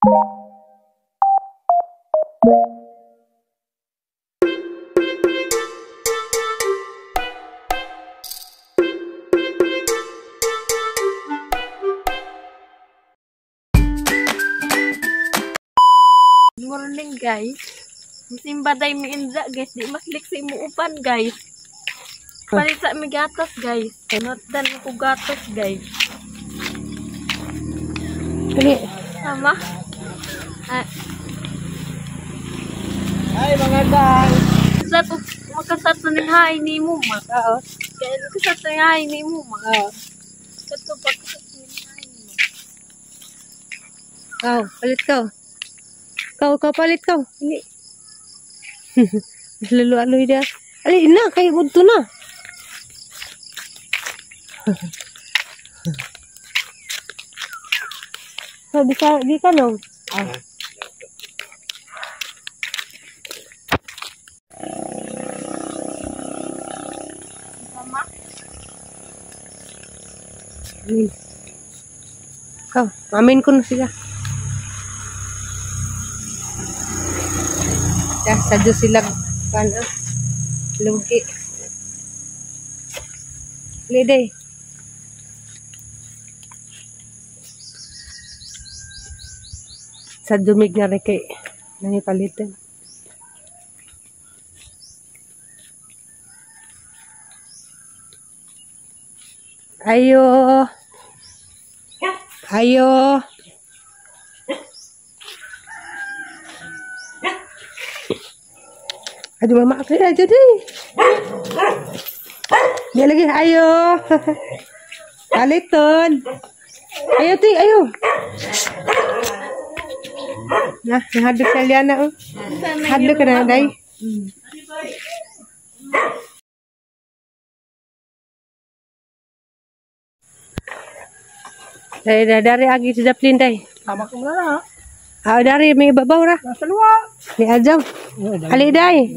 Morning, guys. Musimba day mi inza, guys. Di maslik sa imo upan, guys. Palit sa mi gatas, guys. Notdan ko gatas, guys. Dali. Tama? Ah, Ay, mga guys. Sa ko makasat na ning hay ni mo ma. Oo. Kaya makasat na ning hay ni mo ma. Oo. Kato pa kasat ni hay mo. Ikaw, palit ka. Ikaw, palit ka. Dali. Lulu-aloy da. Ali na, kay mudto na. So, di ka no? Ah. Tama? Amin. Ikaw, amin ko na sila. Ya, sa Diyos sila kan lugi. Lede. Sa dumig na rin kay nangipalitan. Ayo. Ayo. Aduh, mama aku aja deh. Dia lagi ayo. Paliton. Ayo ti, ayo. Nah, nahadlok sa Liana oh. Hadlok ka na, day. Day, dari agi sa Daplin, day. Tama ko na. Ah, dari may babaw ra. Nasa luwa. Ni Ajaw. Ali day.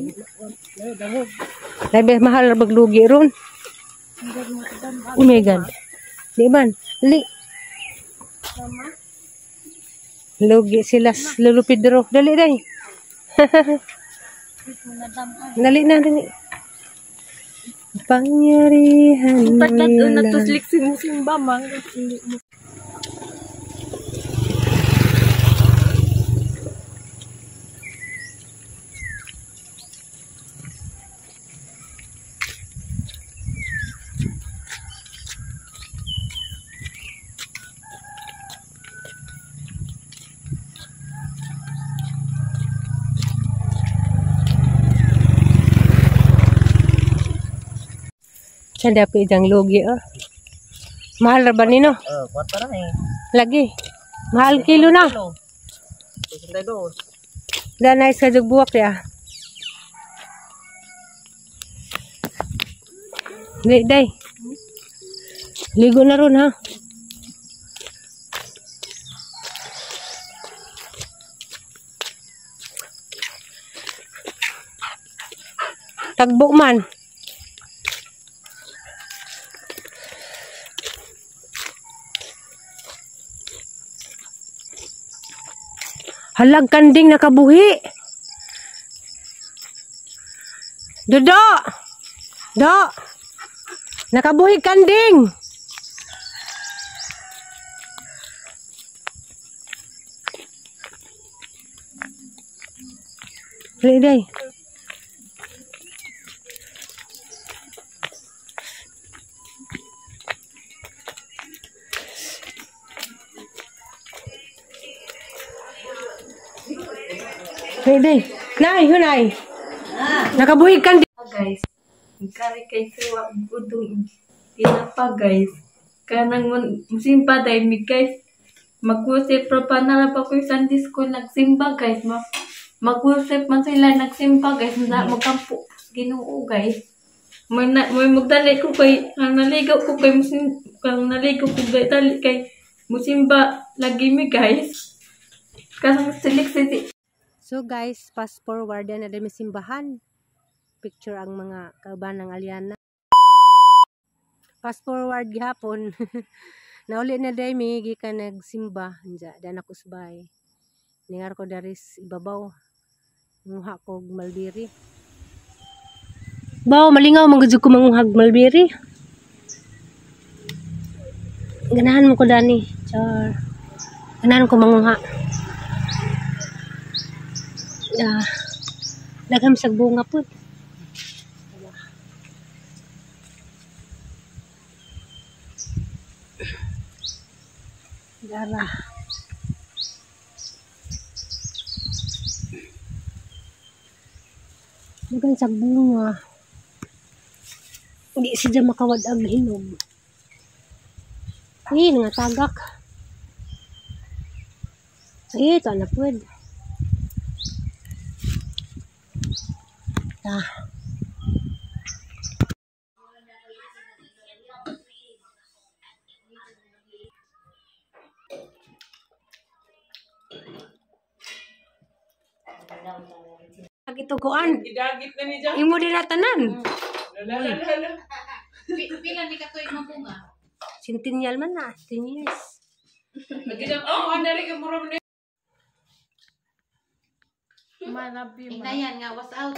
Day mahal ra baglugi ron. Oh my God. Di man. Ali. Lugi sila Lolo Pedro. Dali day. Dali na dali. Pangyarihan. Tatat na tuslik si musimba ma. Hindi mo. Siya dapat ijang lugi oh. Mahal ra ba nino? Oh, kwarta na eh. Lagi. Mahal kilo na. 62. Da nice ka jug buwak ya. Day, day. Ligo na ron ha. Tagbo man. Halag kanding nakabuhi. Dodo. Do. Nakabuhi kanding. Dali, day. Dali, day. Nay, hunay. Nakabuhi kanding. Guys, kari kay suwa udong tinapa, guys. Kanang musimba day mi, guys. Magkusip pro pa na pa ko Sunday school nagsimba, guys. Magkusip man sila nagsimba, guys. Na magkampo Ginoo, guys. May na, may magdali ko kay ang naligo ko kay musim kang naligo ko kay dali kay musimba lagi mi, guys. Kasang silik sisi. So guys, fast forward na dami simbahan. Picture ang mga kauban ng Aliana. Fast forward gihapon. Nauli na day mi gikan nagsimba anja dan ako subay. Ningar ko dari sa ibabaw. Nguha ko og mulberry. Baw, malingaw man gud ko manguhag mulberry. Ganahan mo ko dani. Char. Ganahan ko manguha. Ah, daghan sa bunga pud. Dara. Daghan sa bunga. Hindi siya makawad-ag hinog. Eh, nga tagak. Eh, ito na pwede. Ah. Gituguan. Gidagit na ni Jack. Imo din na tanan. Lala. Pila ni katoy mabunga? Centennial man na, 10 years. Oh, andali ka mura man. Marabi ma. Inayan nga was out.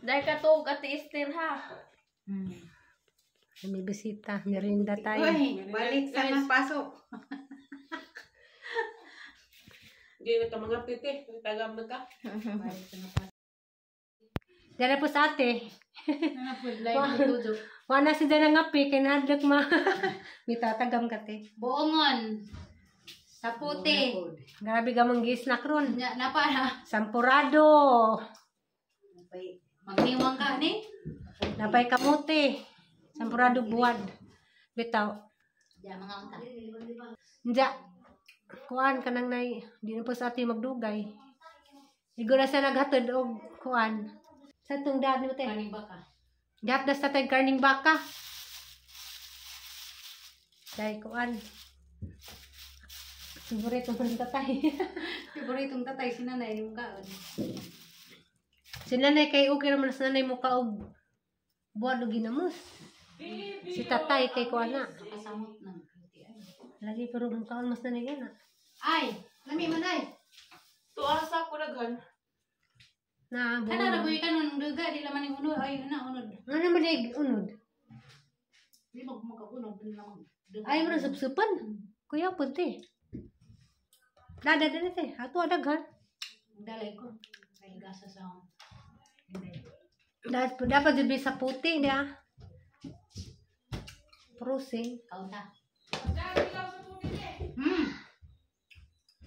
Dahil katuog ati Esther ha. May bisita, merienda tayo. Uy, balik sa nang pasok. Hindi na ka mga titi. Tagam na ka. Balik sa nang pasok. Dala po sa ate. Nanapud. Wala si Dana ngapi, kay nahadlok ma. May tatagam ka te. Buongon. Sa puti. Grabe ka mong gisnak ron. Nya na para. Sampurado. Magniwang ka ni. Napay kamote. Sampurado buwad. Bitaw. Ya mga unta. Nja. Kuan ka nang nay. Di na po sa ate magdugay. Igo na siya naghatod og kuan. Sa itong daan mo te. Kaning baka. Gatdas sa tay karning baka. Dahil kuan. Favorito ng tatay. Paboritong tatay si nanay yung kaon. Si nanay kay okay naman sa nanay mo kaog buwan og ginamos. Si tatay kay kuan na. Nakasamot ng puti ay. Lagi pero kung kaon mas nanay na. Ay, lami man ay. Tuasa ko daghan. Na Kana buwan. ra boy kanon duga di laman ning unod ay una unod. Ano naman ay unod? Di mo makaunod din lang. Ay mo na supsupan. Kuya puti. Dada dada te. Ato adaghan. Dalay ko. Ay gasa sa akong. Dapat dapat jud sa puti niya. Prusing. Kaunta.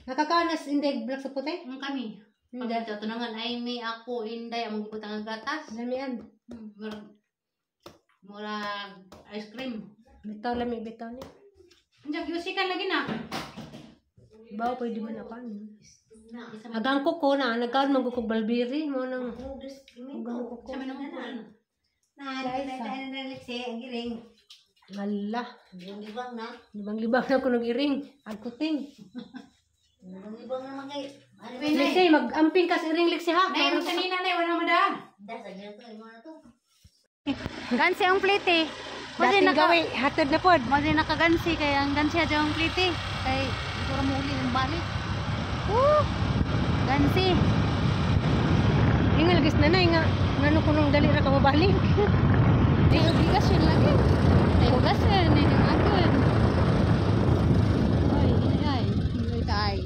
Nakakaanas inday black sa puti? Ang kami. Hindi. Pagkita tunangan ay may ako inday ang gibutang ang gatas. Lamian. Murag ice cream. Bitaw lami bitaw ni. Anjag yusikan lagi na. Bawo pwede man ako. Agang kuko na nagkaon man ko balbiri mo nang agang kuko. Sa man ko. Ala. Libang-libang na ko nag-iring. Agkuting. Liksi, mag-amping ka sa iring liksi ha. Nay, ang kanina nay wala madaan. Gansi ang plate. Dating gawi, hatod na pod. Mo din nakagansi kay ang gansi adyo ang plate kay siguro mo uli ng balik. Woo! Gansi. Ingal gis nanay nga ngano ko nung dali ra ka mabalik. Di obligasyon lagi. Ay obligasyon ni ang akon. Oy, ay, ay, kay.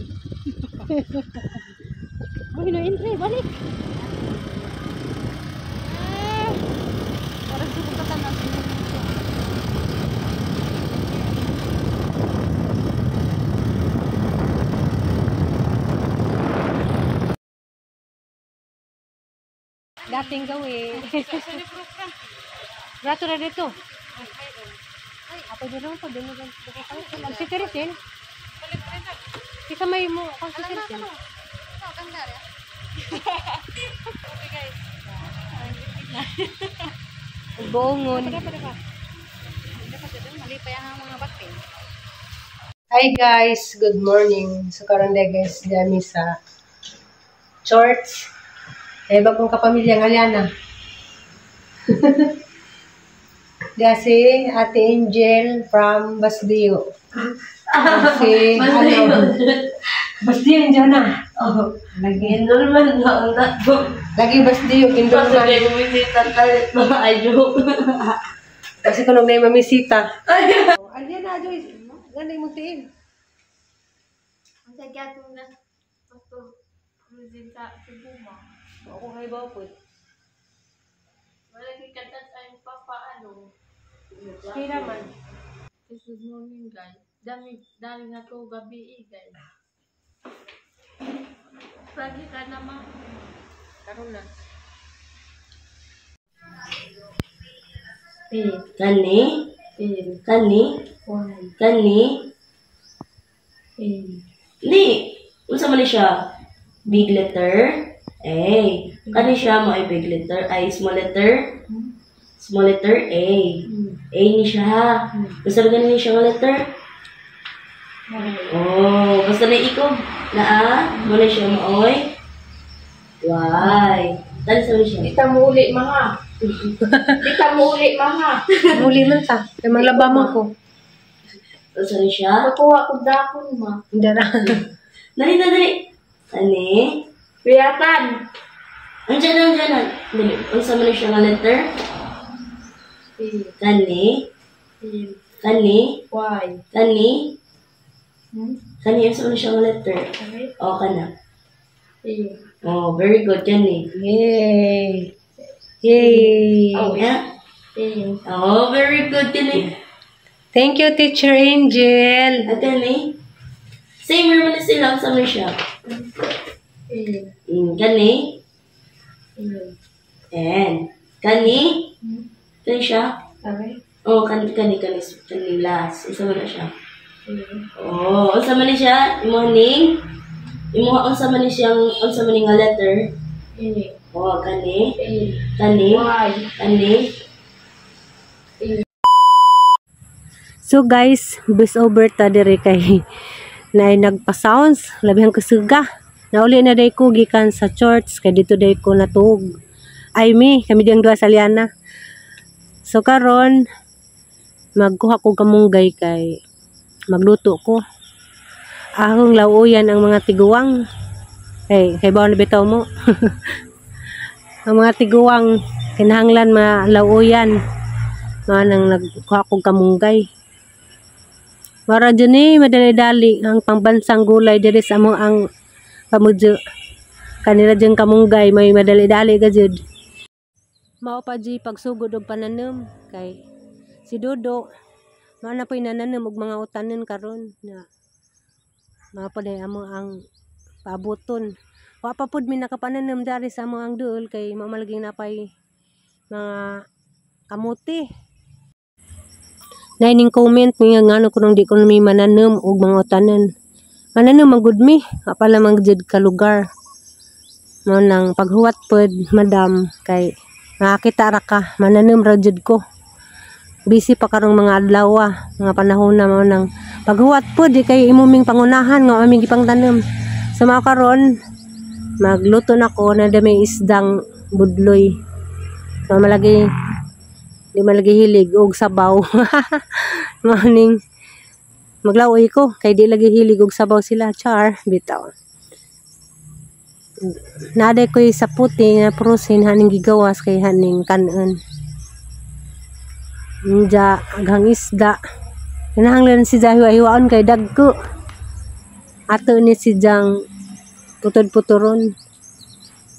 Uy, no entry, balik. Eh, parang subukan na. Dating gawi. Rato na dito. Ako din naman po, doon na lang. Si Teresin? Kisa may mo, kung si Teresin. Bongon. Hi guys, good morning. So karon day guys, dami sa church. Eh bagong kapamilya nga Liana. Diya si Ate Angel from Basdio. Si ano, Basti yun dyan na. Oh, Lagi. enrollment na ang dato. Lagi basti yung Kasi enrollment. may bumisita tayo mga ayo. Kasi kung may mamisita. Ayan na, Joyce. Ganay mo tiin. Ang sagyato na. Pastor, sa Cebu ma. Ako kay Bopod. Wala kikatat ay papa ano. Kira man. Good morning, guys. Dami, dami nga to gabi eh, guys. Lagi ka naman. Karon na. P, Kani, P, kani, Y, kani. A, Ni, unsa man ni siya? Big letter A. Kani siya mo ay big letter ay small letter. Small letter A. A ni siya ha. Basta gani ni siya nga letter. Y, Oh, basta na ikob na a, mo na siya maoy. Y. Tali sa ni siya. Kita mo uli, mga. Kita mo uli, mga. Muli man ta. Kay maglaba man ko. Unsa ni siya? Nakuha ko dakon ma. Hindi na. Dali na dali. Ani? Riyatan! Andiyan na, andiyan na. Dali. Unsa man ni siya nga letter? P, Kani, P, kani, Y. kani. Hmm? Kani unsa man siya nga letter? Okay. O kana. A, Oh, very good kani. Yay! Yay! Oh. Yeah. A, Oh, very good kani. Thank you, Teacher Angel. At kani. Same naman na sila unsa man siya. A, Kani. A. And kani. Hmm? Kani siya. Okay. Oh, kani kani kani kani last. Unsa man na siya? A, Oh, unsa man ni siya? Imo ning imo unsa man ni siyang unsa man ni nga letter? A, Oh, kani. A, Kani. Y, Kani. A. So guys, voice over ta dire kay na nagpa-sounds, labihan kusuga. Nauli na day ko gikan sa church kay dito day ko natuog. Ay mi, kami diyang duha sa Liana. So karon magkuha ko kamunggay kay magluto ko. Akong lauyan ang mga tiguang. Hey, kay baon na bitaw mo. Ang mga tiguang kinahanglan malauyan. Mga nang nagkuha ko kamunggay. Mara dyan eh, madali-dali ang pangbansang gulay diri sa amo ang pamudyo. Kanila dyan kamunggay, may madali-dali ka jud. Mao pa di pagsugod og pananom kay si Dodo mao na po'y nananom og mga utanon karon na mao pa day amo ang paaboton. Wa pa pud mi nakapananom dari sa amo ang duol kay mao malaging napay mga kamote. Naining comment niya ngano kunong di ko mi mananom og mga utanon. Mananom man gud mi, wa pa lamang jud ka lugar. Mao nang paghuwat pod madam kay nakakita ra ka, mananom ra jud ko. Busy pa karong mga adlaw, mga panahon na mao nang paghuwat pod di kay imo ming pangunahan nga aming gipangtanom. Sa mga karon magluto na ko na dami isdang budloy. So malagi di malagi hilig og sabaw. Mao ning maglaoy ko kay di lagi hilig og sabaw sila, char bitaw. Naday ko'y sa puti nga prosin haning gigawas kay haning kanon. Nja aghang isda. Kinahanglan si Jahiwa-hiwaon kay dagko. Ato ni si Jang putod-puturon.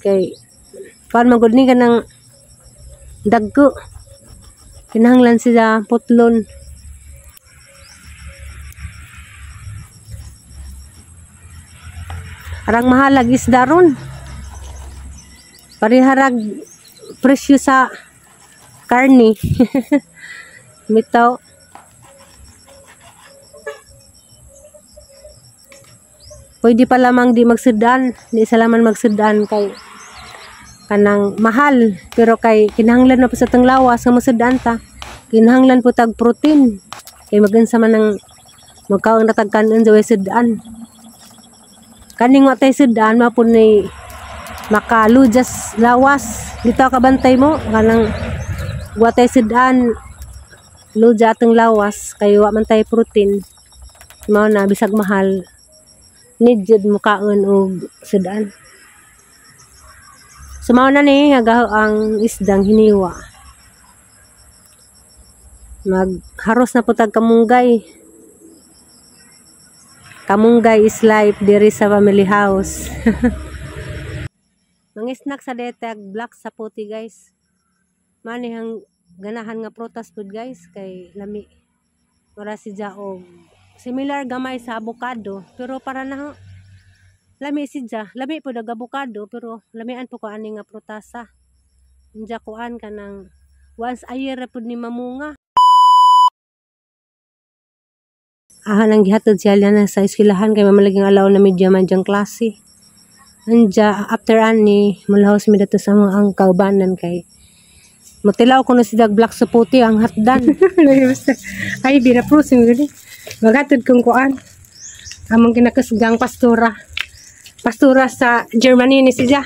Kay kuan man gud ni kanang dagko. Kinahanglan siya putlon. Arang mahalag isda ron. Pariharag presyo sa karne. Bitaw. Pwede pa lamang di magsudan, di salaman magsudan kay kanang mahal, pero kay kinahanglan na po sa tang lawas nga masudan ta. Kinahanglan po tag protein kay magansa man ang magkaon na tag kanon sa way sudan. Kaning wa tay sudan ma po ni makalujas lawas. Bitaw ka bantay mo kanang wa tay sudan luja atong lawas kay wa man tay protein. Mao na bisag mahal. Need jud mukaon og sudan. So mao na ni nga gaho ang isdang hiniwa. Magharos na po tag kamunggay. Kamunggay is life diri sa family house. Mga snack sa detag black sa puti, guys. Mani ang ganahan nga prutas pud, guys, kay lami. Mura si og similar gamay sa avocado pero para na lami si ja. Lami pud og avocado pero lamian po ko ani nga prutasa. Inja kuan kanang once a year ra pud ni mamunga. Aha nang gihatod si Aliana sa eskwelahan kay mamalaging alaw na media man diyang klase. Anja after ani mulahos mi dato sa mga ang kaubanan kay matilaw ko na si Dag Black sa puti ang hatdan. Ay binaprosing gani. Magatod kong kuan. Among kinakasgang pastura. Pastura sa Germany ni siya.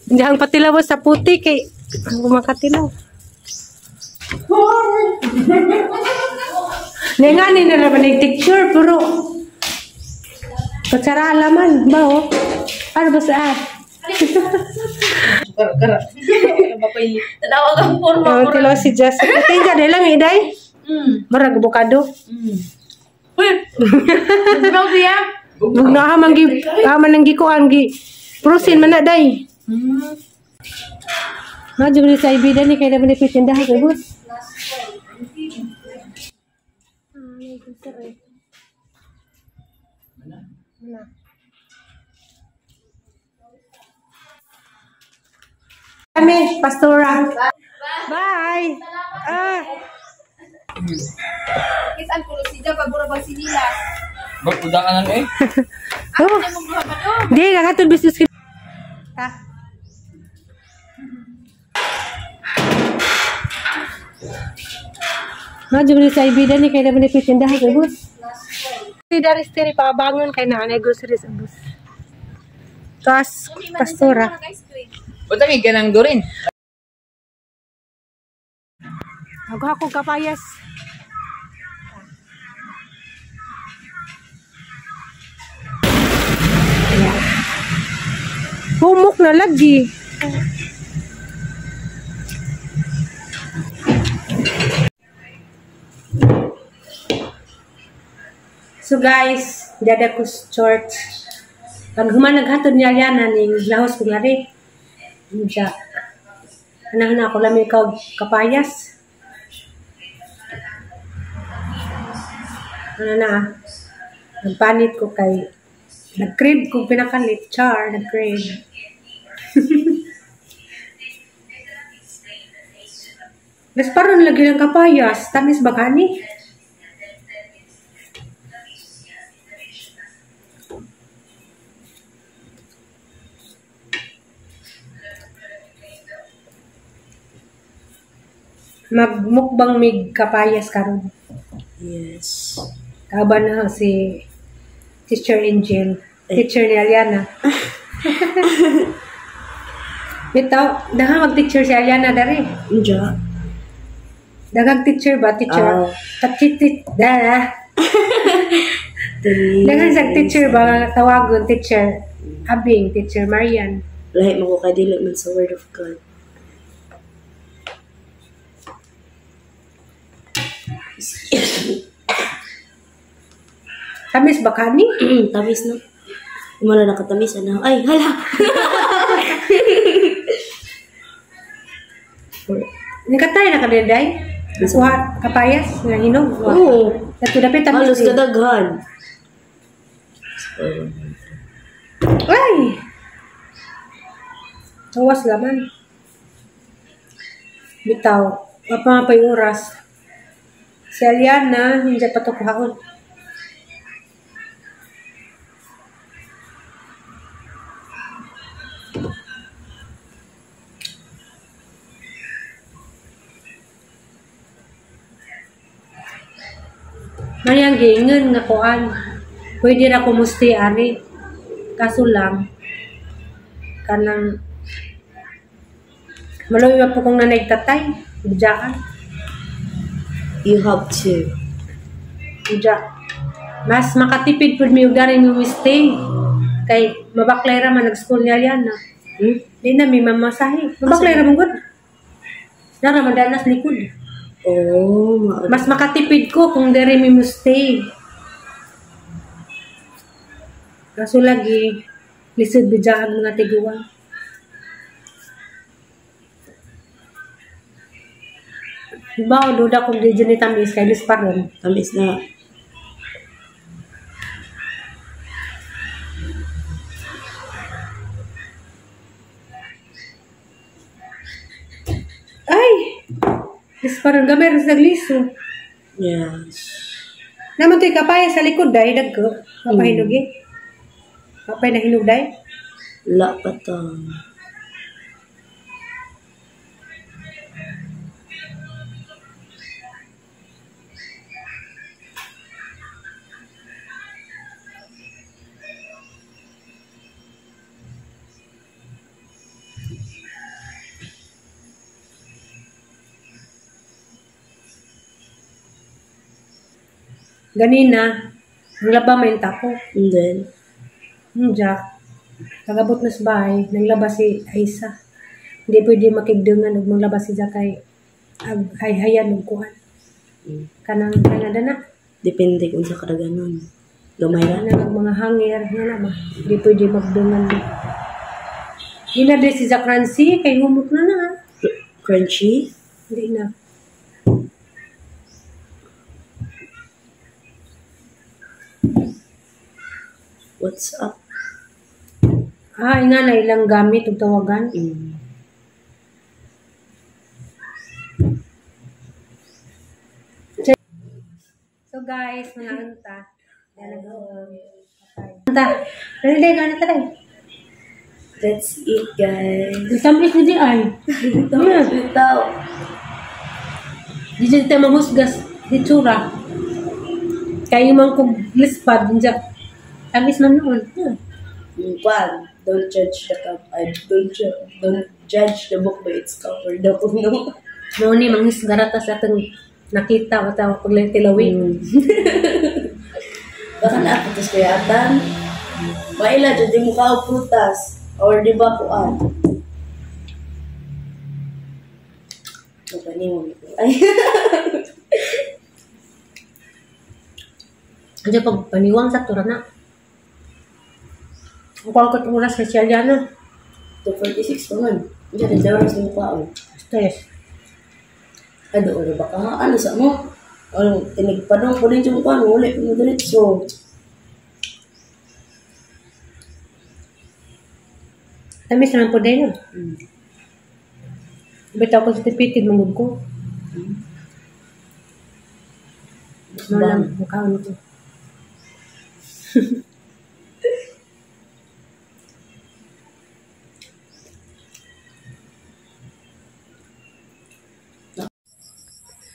Hindi ang patilaw sa puti kay ang kumakatilaw. Nga ni na naman yung picture pero kutsara laman ba oh? Ano ba sa Tanawa kang forma. Ang tilaw si Jess. Tingka dahil lang iday. Marag avocado. Uy! Bugnaw siya. Bugnaw man gi man ang gikuan gi prosin man na day. Ma jud sa ibida ni kay naman ipitindahan kay boss. Kami, pastora. Bye. Ah. Kisan ko si Jack pagura bang sinilas. Magpudangan eh. Oh. Di kakatod business kit. Ta. Ma jud sa ibida ni kay naman ipitindahan kay boss. Si Daris tiri pabangon kay naanay groceries ubos. Tas pastora. Butang ganang dorin. Ako ako kapayas. Humok na lagi. So guys, dada ko sa church. Pag human naghatod niya Aliana ning lahos ko ngari. Unja. Anahan ako lami kag kapayas. Ano na? Nagpanit ko kay nag-crave kong pinakalit. Char, nag-crave. Mas parang lagi ng kapayas. Tamis ba kani? Magmukbang mig kapayas karon. Yes. Kaba na si Teacher Angel. Teacher ni Aliana. Bitaw, daghang mag-teacher si Aliana dari. Unja. Daghang teacher ba? Teacher. Tachitit. Da. Daghang sa teacher ba? Tawagon, teacher Abing, Teacher Marian. Lahi mo ko kadili man sa Word of God. Tamis ba kani? Tamis no. Wala na katamis ano. Ay, hala. Nikatay na kadenday? Kuha kapayas nga hinog. Oo. Dato dapit tamis. Halos kadaghan. Ay. Tawas laman. Bitaw. Apa pa yung oras? Si Aliana, hindi pa to kuhaon. Mayang giingon nga kuan. Pwede ra kumusti ani. Kaso lang kanang maluoy po kong nanay tatay. Bidjaan. You have to. Bidja. Mas makatipid pud mi og dari mi stay. Kay mabaklay ra man nag-school niya yan na. Hmm? Di na mi mamasahe. Mabaklay ra man gud. Nara man danas likod. Oh, Mas makatipid ko kung dari mi mo stay. Kaso lagi, lisod bidya ang mga tiguan. Ba, duda kung di dyan tamis, kay lis pa ron. Tamis na. Ay! Lis pa ron. Gamay rin sa liso. Yes. Naman to'y kapaya sa likod, day, dagko. Kapahinog eh. Kapay na hinog, day. Wala pa to. Ganina, ang laba may tako. And then, Jack, tagabot na sa bahay, nanglaba si Aisa. Hindi pwede makigdungan og manglaba si Jack kay hayhayan og kuan. Kanang kanada na. Depende kung sa karaganon. Gamay ra. Kanang ang mga hangir nga na ba. Hindi pwede magdungan. Hindi na din si Jack Rancy kay humok na na. Crunchy? Hindi na. What's up? Ah, nga na ilang gamit ug tawagan. So guys, mga anta. Anta. Dali dali na tayo. Let's eat, guys. Tamis ni di ay. Tamis bitaw. Di dyan tayo manghusgas. Hitsura. Kayo man kong lispad. Diyan. Tamis man noon. Kwan, don't judge the cup. Ay, don't judge the book by its cover. Daw ko no. Noon ni manghusgara tas atong nakita o tawag pag tilawi. Baka na ako tas kuyatan. Maila dyan di mo ka prutas. Or di ba kuan? Magpaniwang ko. Ay. Diyan pag paniwang sa tura na. Ang kwangkot oras sa siya na. 2:46 pa man. Diyan, diyan oras mo kaon. Stress. Ano, ano ba ka? Ano sa mo? Ano, tinig pa doon. Kunin siya mo kuan. Wala ko mo diretso. Tamis naman po din. Bitaw ko sa tipitid, manggod ko. Wala, mukhaan ko.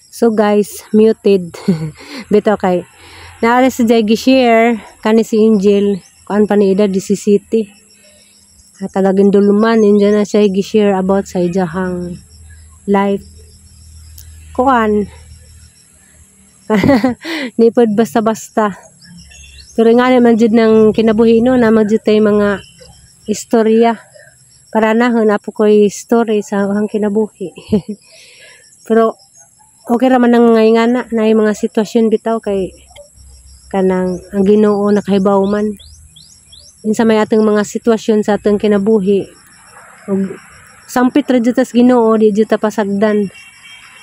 So guys, muted. Bitaw kay naara si Jay gi-share kani si Angel kuan pa ni edad 17. At taga Ginduluman, Angel na siya gi-share about sa ijahang life. Kuan. Ni pod basta-basta. Pero nga naman jud ng kinabuhi no, na man jud tay mga istorya. Para na apo ko'y story sa ang kinabuhi. Pero okay ra man ang mga ingana na yung mga sitwasyon bitaw kay kanang ang Ginoo nakahibaw man. Insa may atong mga sitwasyon sa atong kinabuhi ug sampit ra jud tas Ginoo, di jud ta pasagdan.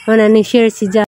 Mao na ni share si Ja.